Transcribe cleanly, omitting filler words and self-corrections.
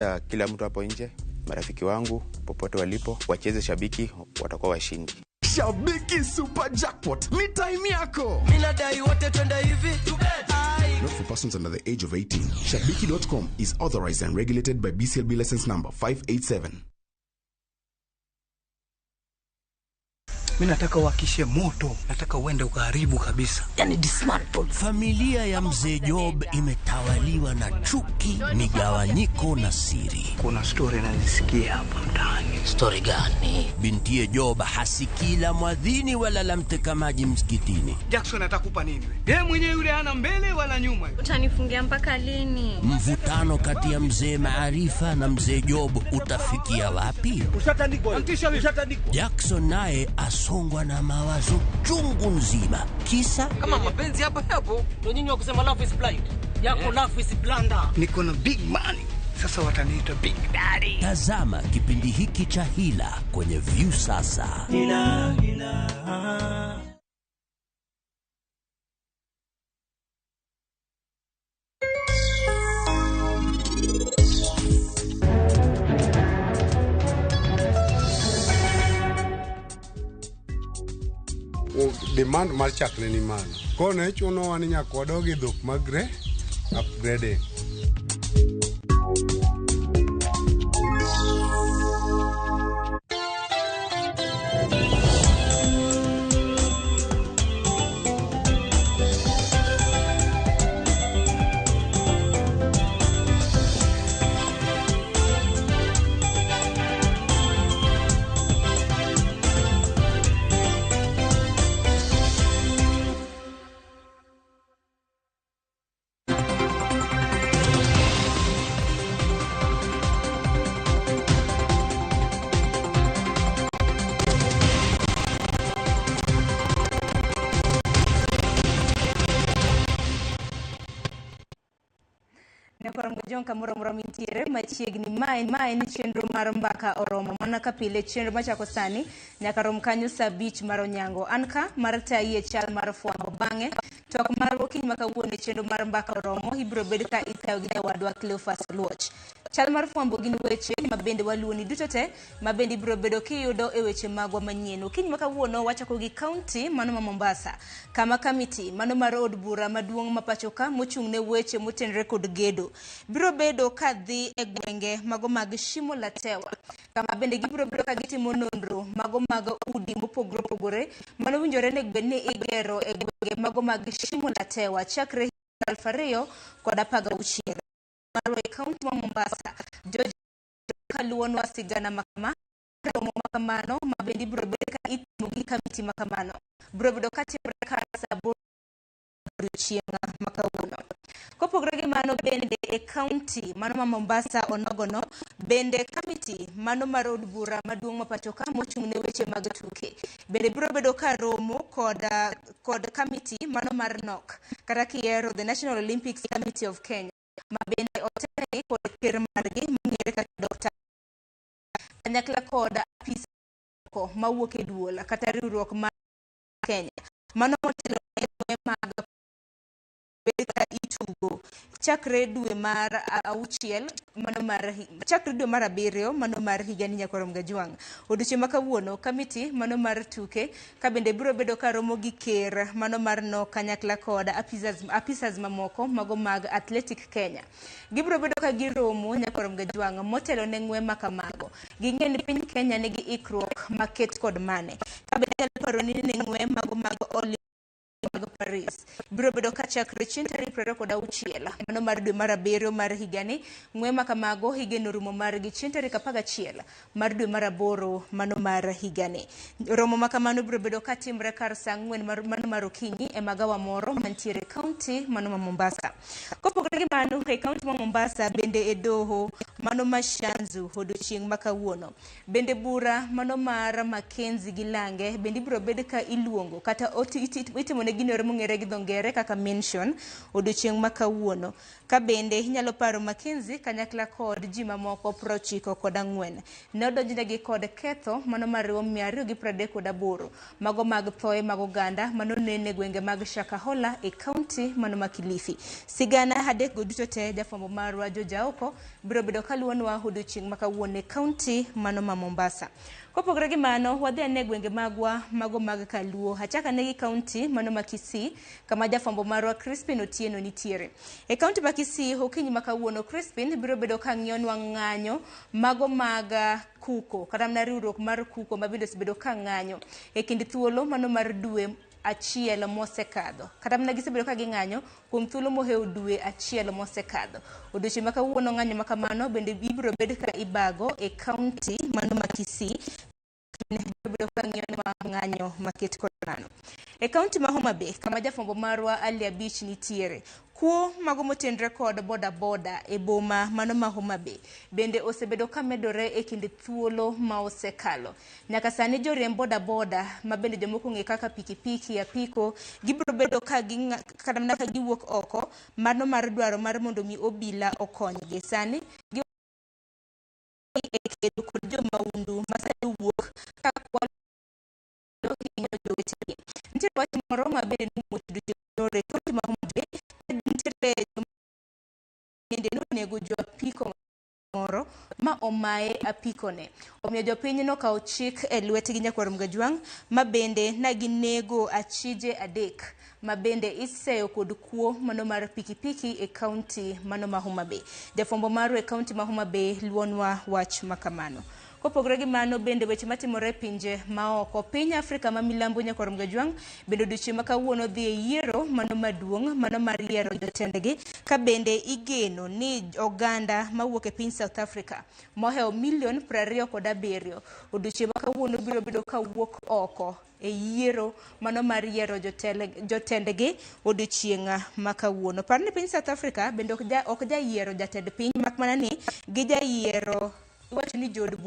Kila mtu hapo nje, marafiki wangu popote walipo, wacheze Shabiki, watakuwa washindi. Shabiki Super Jackpot ni time yako. Minadai wote twende hivi. Not for persons under the age of 18. Shabiki.com is authorized and regulated by BCLB license number 587. Mi nataka uhakishe moto, nataka uende ukaharibu kabisa. Yani dismantle. Familia ya mzee Job imetawaliwa na chuki, migawanyiko na siri. Kuna stori nazisikia hapa mtaani. Stori gani? Bintiye Job hasikii la mwadhini wala la mteka maji msikitini. Jackson atakupa nini we? Yeye mwenyewe yule hana mbele wala nyuma. Utanifungia mpaka lini? Mvutano kati ya mzee Maarifa na mzee Job utafikia wapi? Jackson naye asongwa na mawazo chungu nzima, kisa Kama mapenzi hapa yapo, ndio nyinyi wa kusema love is blind. Yako love is blunder. Niko na big money. Sasa wataniita big daddy. Tazama kipindi hiki cha Hila kwenye Viusasa. Demand mar chak ne ni malo. Koro ne chunowa ni nyaka wadog e dhok mag upgrading. Nyakwar kamoro amora mintiere machiegni. Mae en chenro mar Mbaka Oromo. Mana ka pile, chenro machako sani nyaka rom kanyo saa 5 mar onyango. An ka mar tayi e chal mar fwambo. Bang'e twak mar okinyi ma kawuono e chenro mar Mbaka Oromo ibiro bed ka itayo gi jawadwa Cleophas Oluoch. Chal mar fwambo gin weche ma bende waluoni duto te ma bende ibiro bedo kiyudo e weche magwa manyien. Okinyi ma kawuono wachako gi kaunti mano ma Mombasa, kama kamiti mano mar od bura maduong' ma pacho ka mochung' ne weche motenore kod gedo biro bedo ka dhi e gwenge mago mag Shimo la Tewa, kama bende gibiro bedo ka gitimo nonro mago mag udi mopogore opogore mano winjore ni bed ni igero e gwenge mago mag Shimo la Tewa chakre 2016. Marwa e kaunti ma Mombasa, George kaluwonwa sigana makama romo makamano ma bende ibiro bed ka itimo gi kamiti makamano biro bedo ka timore kar saa 8 odiochieng' ma kawuono. Kopogore gi mano, bende e kaunti mano ma Mombasa onogono, bende kamiti mano mar od bura maduong' ma pacho ka mochung' ne weche mag tuke bende biro bedo ka romo kod kamiti mano mar NOC, kata kiero the National Olympics Committee of Kenya, ma bende otelne kod ker margi mong'ere kaka Dr. kanyakla kod apisa moko mawuok e duol kata riwruok mar Kenya mano motelo ne mag bed ka itugo chakre dwe mar auchiel mano mar chakre dwe mar abiriyo mano mar higani. Nyakwar Mgajwang', odiochieng' ma kawuono kamiti mano mar tuke ka bende biro bedo ka romo gi ker mano mar NOC kanyakla kod apisas mamoko mago mag Athletic Kenya. Gibiro bedo ka giromo, Nyakwar Mgajwang', motelo ne ng'we ma kamago. Ging'e ni piny Kenya nigi ikruok maket kod mane ka bende nyalo paro ni ne ng'we mago mag Olympic mag Paris biro bedo ka chakre chieng' tarik 26 mano mar dwe mar abiriyo mar higani. Ng'we ma kamago igeno rumo margi chieng' tarik 11 mar dwe mar aboro mano mar higani. Romo ma kamano biro bedo ka timre kar saa 4 mano mar okinyi e magawa moro mantiere e kaunti mano ma Mombasa. Kopogore gi mano, e kaunti ma Mombasa bende e doho mano ma Shanzu odiochieng' ma kawuono bende bura mano mar Mackenzie gi Lange bende ibiro bed ka iluongo kata itimo ne gino mong'ere gi dho ngere kaka mention odiochieng' ma kawuono. Ka bende inyalo paro Mackenzie kanyakla kod ji mamoko 94 ne odonjnegi kod ketho mano mariwo 238 mago mag thoe mag oganda mano nene gwenge mag Shakahola e kaunti mano ma Kilifi. Sigana adek go duto te, jafwambo marwa Jojaoko biro bedo kaluwonwa odiochieng' ma kawuono e kaunti mano ma Mombasa. Kopogore gi mano, wadhi ane gwenge magwa mago mag Kaluo. Achak ane gi kaunti mano ma Kisii kama jafwambo marwa Crispin Otieno nitiere. E kaunti ma Kisii, okinyi ma kawuono Crispin biro bedo ka ng'iyonwa ng'anyo mago mag kuko kata mana riwruok mar kuko ma bende osebedo ka ng'anyo e kind thuolo mano mar dwe achiel mosekadho. Kata mana gisebedo ka ging'anyo kuom thuolo mohewo dwe achiel mosekadho. Odiochieng' ma kawuono ng'anyo ma kamano bende ibiro bed ka ibago e kaunti mano ma Kisii. Biro bedo ka ng'iyonwa ng'anyo maket kod mano. E kaunti ma Homa Bay kama jafwambo marwa Ali Abich nitiere, kuo mago motenre kod boda boda e boma mano ma Homa Bay bende osebedo ka medore e kind thuolo ma osekalo. Nyaka sani joriemb boda boda ma bende jomoko ong'e kaka pikipiki, apiko, gibiro bedo ka kata mana ka giwuok oko mano mar dwaro mar mondo mi obila okonygi. Sani gi e kedo kod jomaundu ma sani wuok ka kwalo hinyo jowetegi. Nitiere wach moro ma bende nomuoch odiochieng' nyoro e kaunti ma Homa Bay, nitiere joma bende nonego jo apiko moro ma omaye apikone. Omiyo jopiny nokawo chik e lwetgi nyakwar Mgajwang' ma bende ne ginego achije adek ma bende iseyo kod kuo mano mar pikipiki e kaunti mano ma Homa Bay. Jafwambo marwa e kaunti ma Homa Bay luonwa wach makamano. Kopogore gi mano bende weche matimore e pinje maoko. Piny Afrika ma milambo nyakwar Mgajwang' bende odiochieng' ma kawuono dhi e yiero mano maduong' mano mar yiero jotendgi ka bende igeno ni oganda mawuok e piny South Africa mohewo milion 27 odiochieng' ma kawuono biro bedo kawuok oko e yiero mano mar yiero jotendgi odiochieng' ma kawuono. Par ni piny South Africa bende ok jayiero jatend piny mak mana ni gijayiero iwacho ni jood.